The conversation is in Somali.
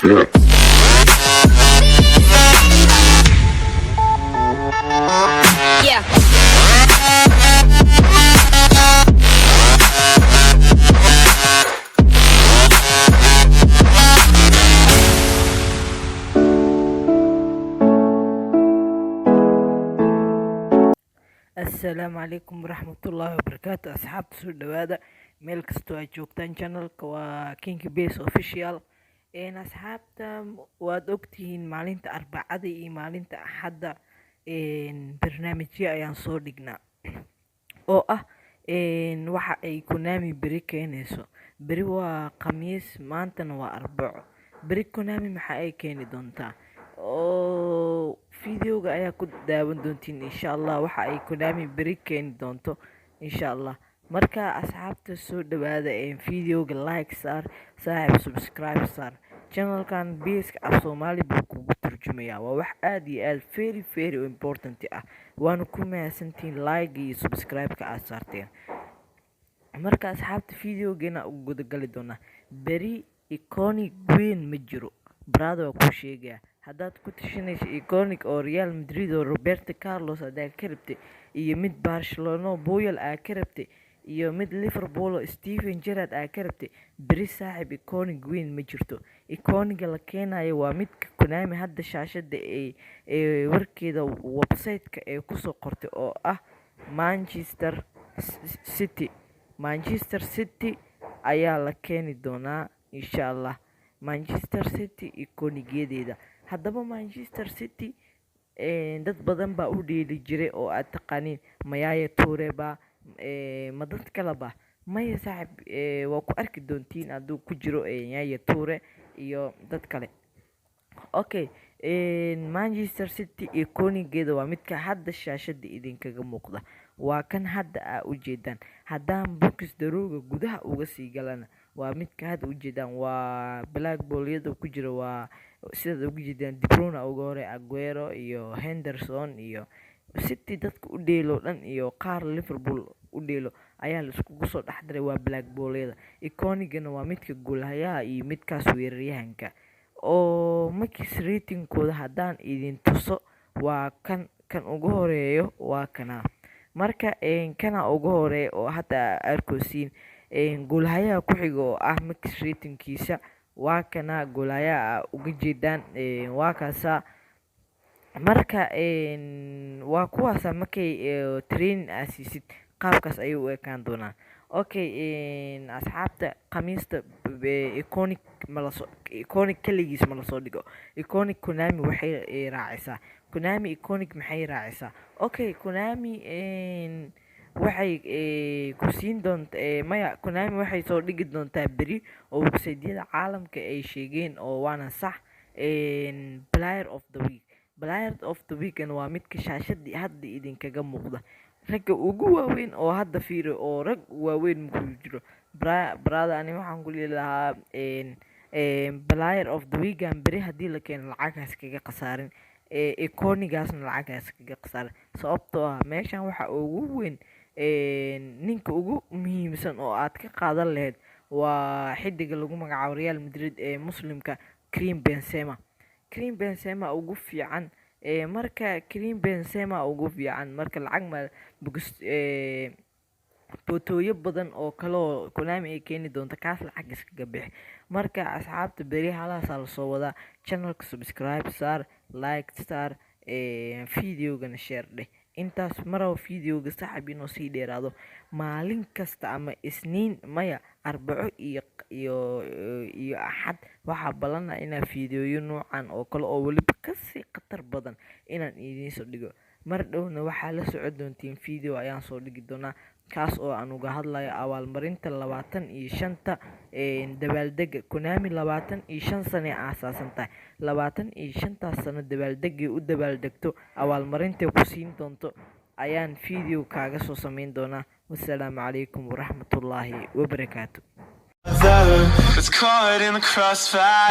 Yeah. Asalaamu calaykum waraxmatullaahi wabarakaatu. Asxaabta, soo dhawaada meel kastoo ay joogtaan. Channelka waa King Base Official. Asxaabta, waad ogtihiin maalinta Arbacada iyo maalinta Axadda barnaamijyo ayaan soo dhignaa oo ah waxa ay Konami beri keenayso. Beri waa Khamiis, maantana waa Arbaco. Beri Konami maxa ay keeni doontaa oo videoga ayaa ku daawan doontiin, insha Allah, waxa ay Konami beri keeni doonto, insha Allah. Marka asxaabta, soo dhawaada. Videoga like saar, saaxiib, subscribe saar channelkan. Biiska af Soomaali buu kugu turjumayaa. Waa wax aad iyo aad very very important ah, waana ku mahadsantihiin like iyo subscribe-ka aad saarteen. Marka asxaabta, videogeena ugu gudagali doonaa. Beri iconic weyn ma jiro, brother, waa kuu sheegaya. Haddaad ku tashanayso iconic oo Real Madrid oo Roberto Carlos haddaad ka rabtay, iyo mid Barcelona oo Puyol aa ka rabtay, iyo mid Liverpool oo Steven Gerrard aa ka rabtay, beri saaxiib iconic weyn ma jirto. Iconiga la keenayo waa midka Konami hadda shaashada ee warkeeda website-ka ee kusoo qortay oo ah Manchester City. Manchester City ayaa la keeni doonaa, insha Allah, Manchester City iconigeedeeda. Haddaba Manchester City dad badan baa u dheeli jiray oo aad taqaaniin. Ma Yaya Toure ba? Ma dad kaleba? Maya saaxib, waa ku arki doontiin hadduu ku jiro Yaya Toure iyo dad kale. Okay, Manchester City iconigeeda waa midka hadda shaashada idinkaga muuqda, waa kan hadda aa ujeedaan. Haddaan box darooga gudaha uga sii galana, waa midka hadda ujeedaan, waa black ballyada ku jira. Waa sidaad uga jeedaan, De Bruyne uga hore, Aguero iyo Henderson iyo City dadka u dheelo dhan iyo qaar Liverpool u dheelo ayaa la iskugu soo dhex daray. Waa black ballyada. Iconigana waa midka goolhayaha iyo midkaas weeraryahanka oo max ratingkooda haddaan idin tuso, waa kan. Kan ugu horeeyo waa kana. Marka kana ugu horeeya oo hadda arkosiin, goolhayaha ku xiga oo ah max ratingkiisa waa kana. Goolhayaha uga jeedaan waa kaasa. Marka waa kuwaasa. Markay training aa siisid, qaabkaas ayay u ekaan doonaan. Okay, asxaabta, Khamiista iconic malaso, iconic kaligiis ma lasoo dhigo. Iconic Konami waxay raacisaa. Konami iconic maxay raacisaa? Okay, Konami waxay ku siin doonta, maya, Konami waxay soo dhigi doontaa beri oo website-yada caalamka ay sheegeen, oo waana sax, player of the week. Player of the weekend waa midka shaashadii hadda idinkaga muuqda. Ragga ugu waaweyn oo hadda fiiri oo rag waaweyn makuu jiro, brother. Ani waxaan ku dhihi lahaa player of the weekend beri haddii la keeno, lacagaas kaga khasaarin, iconigaasna lacagaas kaga khasaarin, sababtoo ah meeshan waxa ugu weyn, ninka ugu muhiimsan oo aad ka qaadan lahayd waa xidiga lagu magacaabo Real Madrid ee muslimka, Karim Benzema. Karim Benzema ugu fiican. Marka Karim Benzema ugu fiican. Marka lacag ma bootooyo badan oo kaloo Konami ay keeni doonto, kaas lacag iskaga bixi. Marka asxaabta, beri halaasaa lasoo wadaa. Channelka subscribe saar, like saar, videogana share dheh. Intaas maraba videoga saaxib inuu sii dheeraado. Maalin kasta ama Isniin, maya, Arbaco iyo Axad waxaa balana inaa videoyo noocan oo kale oo weliba kasii khatar badan inaan idiin soo dhigo. Mar dhowna waxaa la socon doontiin video ayaan soo dhigi doonaa, kaas oo aan uga hadlayo abaalmarinta 25-ta dabaaldega Konami. 25 sano ay aasaasan tahay. 25-taas sano dabaaldegay u dabaaldegto, abaalmarintay ku siin doonto ayaan video kaaga soo sameyn doonaa. Wasalaamu calaykum waraxmatullaahi wabarakaatu. That's caught in the crossfire.